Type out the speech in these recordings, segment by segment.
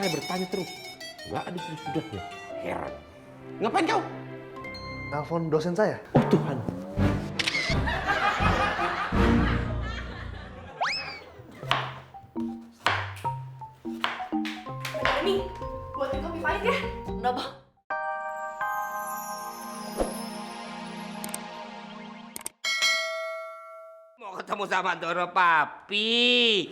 bertanya terus. Nggak ada sudahnya. Heran. Ngapain kau? Nelfon dosen saya. Oh Tuhan. Nih, buatin kopi pahit ya. Kenapa? Mau ketemu sama Doro Papi.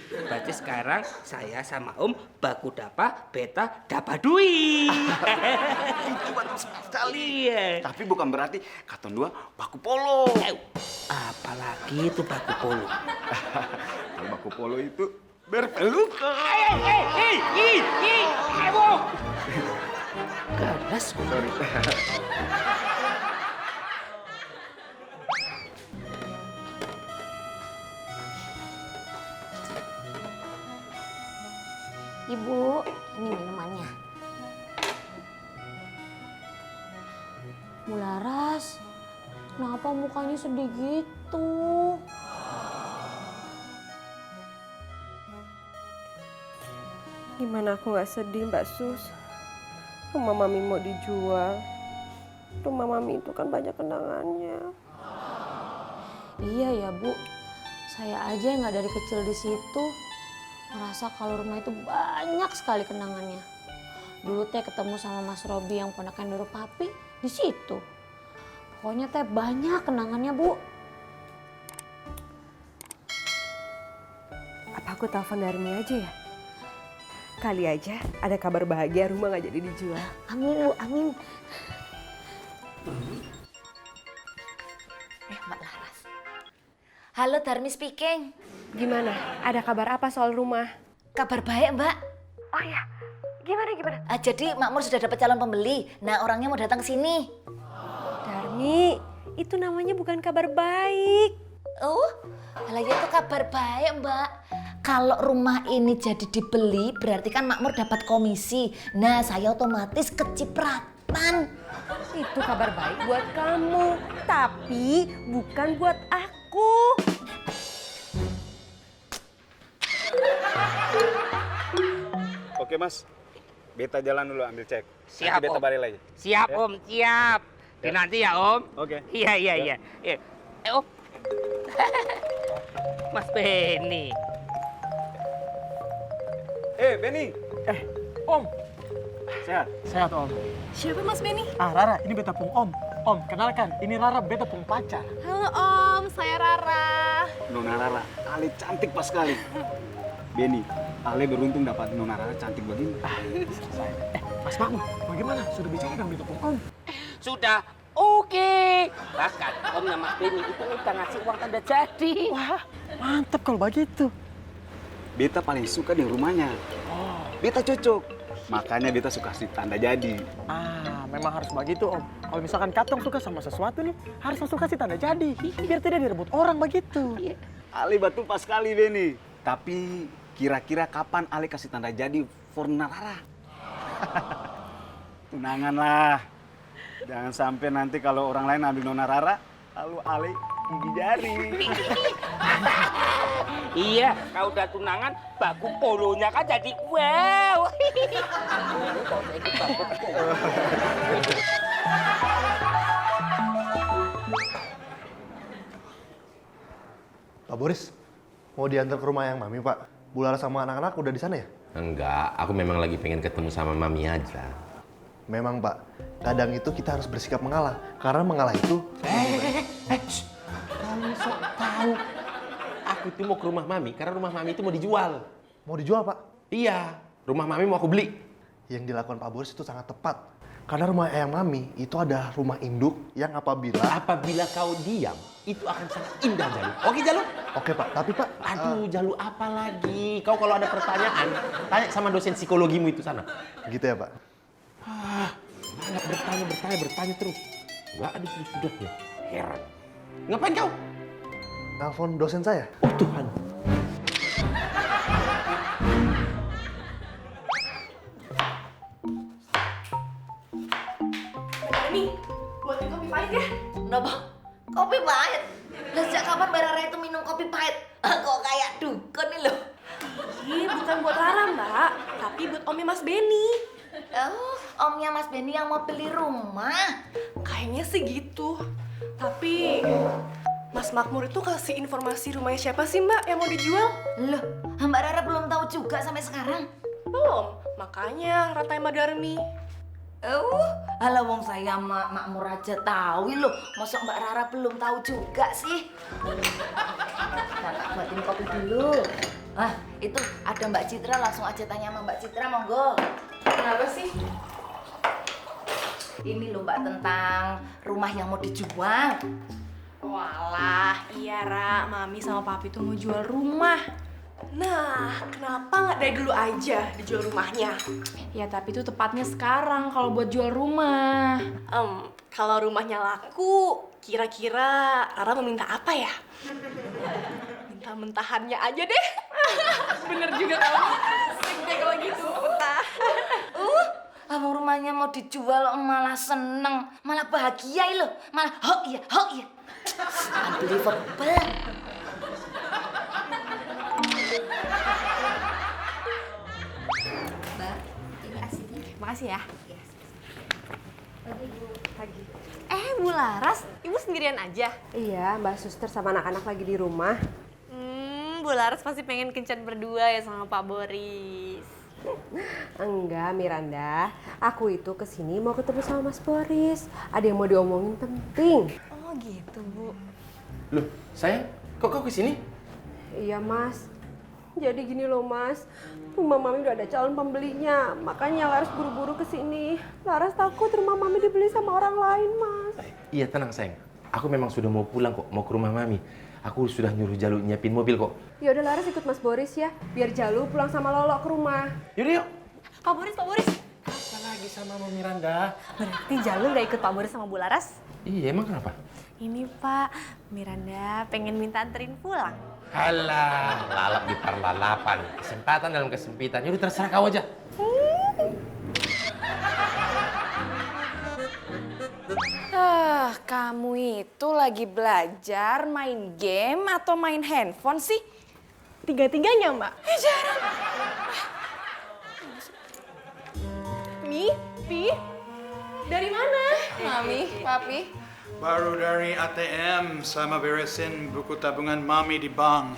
Berarti sekarang saya sama Om baku dapa beta dapat duit. Itu bagus sekali. Iya. Tapi bukan berarti katon dua baku polo. Apalagi itu baku polo. Kalau baku polo itu berpelukan. Ganas. Sorry. Ibu, ini minumannya. Bu Laras, kenapa mukanya sedih gitu? Gimana aku nggak sedih, Mbak Sus? Rumah Mami mau dijual. Rumah Mami itu kan banyak kenangannya. Iya ya Bu, saya aja yang nggak dari kecil di situ merasa kalau rumah itu banyak sekali kenangannya. Dulu teh ketemu sama Mas Robi yang ponakan Doro Papi di situ. Pokoknya teh banyak kenangannya Bu. Apa aku telepon Darmi aja ya? Kali aja ada kabar bahagia rumah nggak jadi dijual. Amin Bu, amin. Mbak Laras. Halo, Darmi speaking. Gimana? Ada kabar apa soal rumah? Kabar baik, Mbak. Oh iya, gimana? Jadi Makmur sudah dapat calon pembeli. Nah, orangnya mau datang ke sini. Darmi, itu namanya bukan kabar baik. Oh, lah itu kabar baik, Mbak. Kalau rumah ini jadi dibeli, berarti kan Makmur dapat komisi. Nah, saya otomatis kecipratan. Itu kabar baik buat kamu, tapi bukan buat aku. Oke mas, beta jalan dulu ambil cek. Siap, Nanti beta Om. balik lagi. Siap Ya. Om, siap. Nanti ya Om. Oke. Iya. Om. Mas Benny. Benny. Om. Sehat? Sehat Om. Siapa Mas Benny? Rara, ini beta pung Om. Om, kenalkan, ini Rara beta pung pacar. Halo Om, saya Rara. Nona Rara, Ale cantik pas sekali. Benny, Ale beruntung dapat Nona Rara cantik begini. Mas Makmur, bagaimana? Sudah bicara dengan beta pung Om? Sudah oke. Bahkan Om sama Mas Benny itu udah ngasih uang tanda jadi. Wah, mantap kalau begitu. Beta paling suka di rumahnya. Beta cocok. Makanya beta suka kasih tanda jadi. Memang harus begitu Om. Kalau misalkan Katong suka sama sesuatu nih, harus langsung kasih tanda jadi. Biar tidak direbut orang begitu. Ale betul pas sekali Benny. Tapi kira-kira kapan Ale kasih tanda jadi for Nona Rara? Tunangan lah. Jangan sampai nanti kalau orang lain ambil Nona Rara, lalu Ale gigi jari. Iya, kalau udah tunangan, baku polonya kan jadi wow. Pak Boris, mau diantar ke rumah yang Mami Pak? Bu Lara sama anak-anak udah di sana ya? Enggak, aku memang lagi pengen ketemu sama Mami aja. Memang Pak, kadang itu kita harus bersikap mengalah. Karena mengalah itu... Kamu sok tahu. Aku itu mau ke rumah Mami karena rumah Mami itu mau dijual. Mau dijual Pak? Iya, rumah Mami mau aku beli. Yang dilakukan Pak Boris itu sangat tepat. Karena rumah Eyang Mami itu ada rumah induk yang apabila... Apabila kau diam, itu akan sangat indah, Jalu. Oke, Jalu? Oke Pak, tapi Pak... Aduh, Jalu apa lagi? Kau kalau ada pertanyaan, tanya sama dosen psikologimu itu sana. Gitu ya Pak? Malah bertanya terus. Nggak ada sudahnya. Heran. Ngapain kau? Nelfon dosen saya. Oh Tuhan. Nih, buatin kopi pahit ya. Kenapa? Kopi pahit? Lah sejak kapan Mbak Rara itu minum kopi pahit? Kok kayak dukun nih loh. Ih, bukan buat Rara, Mbak. Tapi buat Om omnya Mas Benny. Oh, omnya Mas Benny yang mau beli rumah. Kayaknya sih gitu. Tapi Mas Makmur itu kasih informasi rumahnya siapa sih Mbak yang mau dijual? Loh, Mbak Rara belum tahu juga sampai sekarang. Belum, makanya Rara tanya Mbak Darmi. Ala wong saya Makmur aja tahu loh. Masa Mbak Rara belum tahu juga sih? Kakak buatin kopi dulu. Itu ada Mbak Citra, langsung aja tanya sama Mbak Citra, monggo. Kenapa sih? Ini loh Mbak tentang rumah yang mau dijual. Walah, iya Ra, Mami sama Papi tuh mau jual rumah. Nah, kenapa nggak dari dulu aja dijual rumahnya? Ya tapi itu tepatnya sekarang kalau buat jual rumah. Kalau rumahnya laku, kira-kira Rara meminta apa ya? Minta mentahannya aja deh. Bener juga kamu. Asik deh kalau gitu. Mentah. Abang rumahnya mau dijual malah seneng, malah bahagia loh, malah hok iya. Unbelievable. Mbak, ini asinnya. Makasih ya. Pagi. Bu Laras, Ibu sendirian aja? Iya, Mbak Suster sama anak-anak lagi di rumah. Bu Laras pasti pengen kencan berdua ya sama Pak Boris. Enggak, Miranda. Aku itu kesini mau ketemu sama Mas Boris. Ada yang mau diomongin penting. Oh gitu, Bu. Loh, sayang, kok kau kesini? Iya, Mas. Jadi gini loh, Mas. Rumah Mami udah ada calon pembelinya. Makanya Laras buru-buru kesini. Laras takut rumah Mami dibeli sama orang lain, Mas. Iya, tenang sayang. Aku memang sudah mau pulang kok, mau ke rumah Mami. Aku sudah nyuruh Jalu nyiapin mobil kok. Ya udah Laras ikut Mas Boris ya. Biar Jalu pulang sama Lolo ke rumah. Yaudah yuk. Pak Boris. Apa lagi sama Mami Miranda? Berarti Jalur udah ikut Pak Boris sama Bu Laras? Iya, emang kenapa? Ini Pak, Miranda pengen minta anterin pulang. Halah, lalap di parlalapan. Kesempatan dalam kesempitan. Yaudah terserah kau aja. Kamu itu lagi belajar main game atau main handphone sih? Tiga-tiganya, Mbak. Jarang. Pi, dari mana? Mami, Papi. Baru dari ATM sama beresin buku tabungan Mami di bank.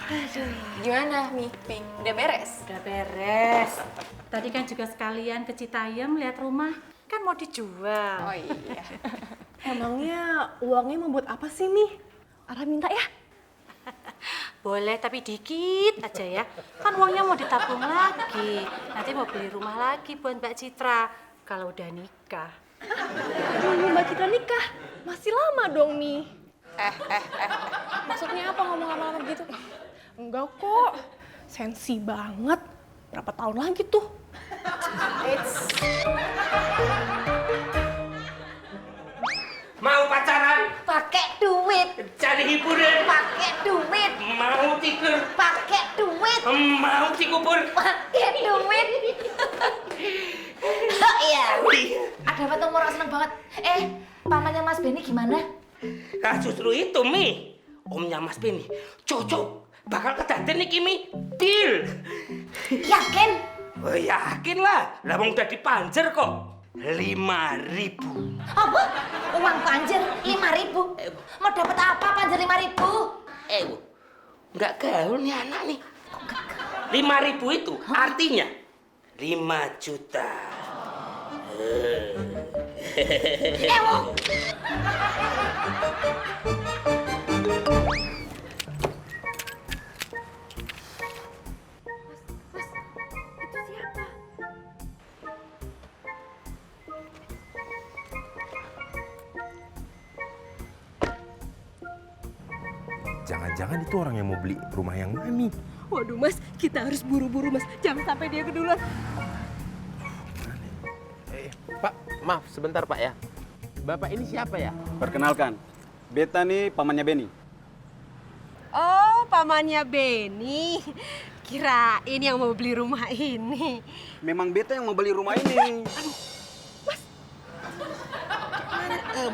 Gimana, Mi? Udah beres? Udah beres. Tadi kan juga sekalian ke Citayam lihat rumah. Kan mau dijual. Oh iya. Emangnya uangnya mau buat apa sih, Mi? Ara minta ya? Boleh, tapi dikit aja ya. Kan uangnya mau ditabung lagi. Nanti mau beli rumah lagi buat Mbak Citra. Kalau udah nikah. Aduh, Mbak Citra nikah. Masih lama dong, Mi. Maksudnya apa ngomong lama-lama gitu? Enggak kok. Sensi banget. Berapa tahun lagi tuh? Mau pacaran? Pakai duit. Cari hiburan? Pakai duit. Mau tidur? Pakai duit. Mau dikubur? Pakai duit. Oh iya. Ada apa tuh orang seneng banget. Pamannya Mas Benny gimana? Nah justru itu, Mi. Omnya Mas Benny cocok. Bakal kedaten nih, Kimi. Deal. Yakin? Oh, yakin lah. Lah wong udah dipanjer kok. 5.000. Apa? Uang panjer 5.000? Mau dapat apa panjer 5.000? Bu. Nggak gaul nih anak nih. 5.000 itu artinya 5 juta. Jangan-jangan itu orang yang mau beli rumah yang Mami. Waduh, Mas. Kita harus buru-buru, Mas. Jangan sampai dia keduluan. Pak, maaf sebentar Pak ya. Bapak ini siapa ya? Perkenalkan, beta nih pamannya Benny. Oh, pamannya Benny. Kirain yang mau beli rumah ini. Memang beta yang mau beli rumah ini.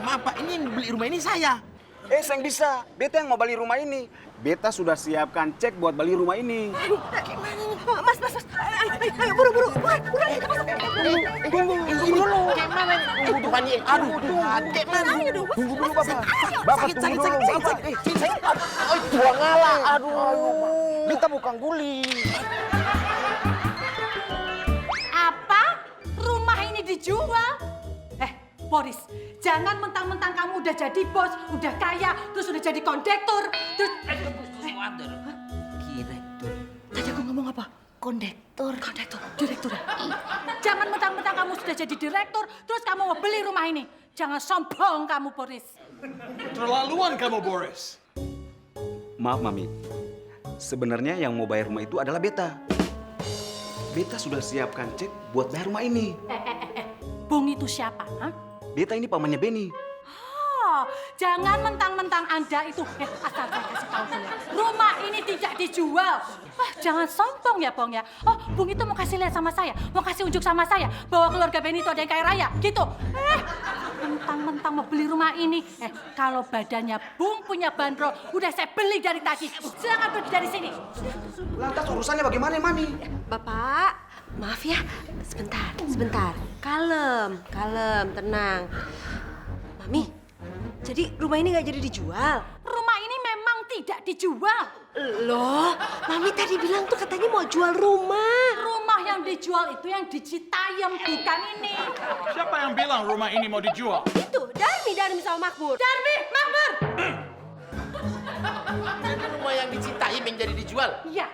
Maaf Pak, ini yang beli rumah ini saya. Saya yang bisa. Beta yang mau beli rumah ini. Beta sudah siapkan cek buat beli rumah ini. Mas. Ayo buru. Buruan kita masuk. Tunggu dulu. Gimana nih? Tunggu banyak. Aduh, Ayo dong. Tunggu dulu, Bapak. Bapak tunggu dulu. Bapak. Buang ngalah. Aduh. Beta bukan guli. Apa? Rumah ini dijual? Boris, jangan mentang-mentang kamu udah jadi bos, udah kaya, terus udah jadi kondektur, terus... Direktur. Tadi aku ngomong apa? Kondektur. Direktur. Jangan mentang-mentang kamu sudah jadi direktur, terus kamu mau beli rumah ini. Jangan sombong kamu, Boris. Terlaluan kamu, Boris. Maaf, Mami. Sebenarnya yang mau bayar rumah itu adalah Beta. Beta sudah siapkan cek buat bayar rumah ini. Bung itu siapa? Hah? Beta ini pamannya Benny. Jangan mentang-mentang Anda itu, asal saya kasih tahu ya, rumah ini tidak dijual. Jangan sombong ya, Bong ya. Oh, Bung itu mau kasih lihat sama saya, mau kasih unjuk sama saya bahwa keluarga Benny itu ada yang kaya raya, gitu. Mentang-mentang mau beli rumah ini. Kalau badannya Bung punya bandrol, udah saya beli dari tadi. Silakan pergi dari sini. Lantas urusannya bagaimana, Mami? Bapak, maaf ya. Sebentar. Kalem, tenang. Mami, jadi rumah ini nggak jadi dijual? Rumah ini memang tidak dijual. Loh, Mami tadi bilang tuh katanya mau jual rumah. Rumah yang dijual itu yang di Citayam, bukan ini. Siapa yang bilang rumah ini mau dijual? Itu, Darmi sama Makmur. Darmi, Makmur! Jadi rumah yang di Citayam yang jadi dijual? Iya.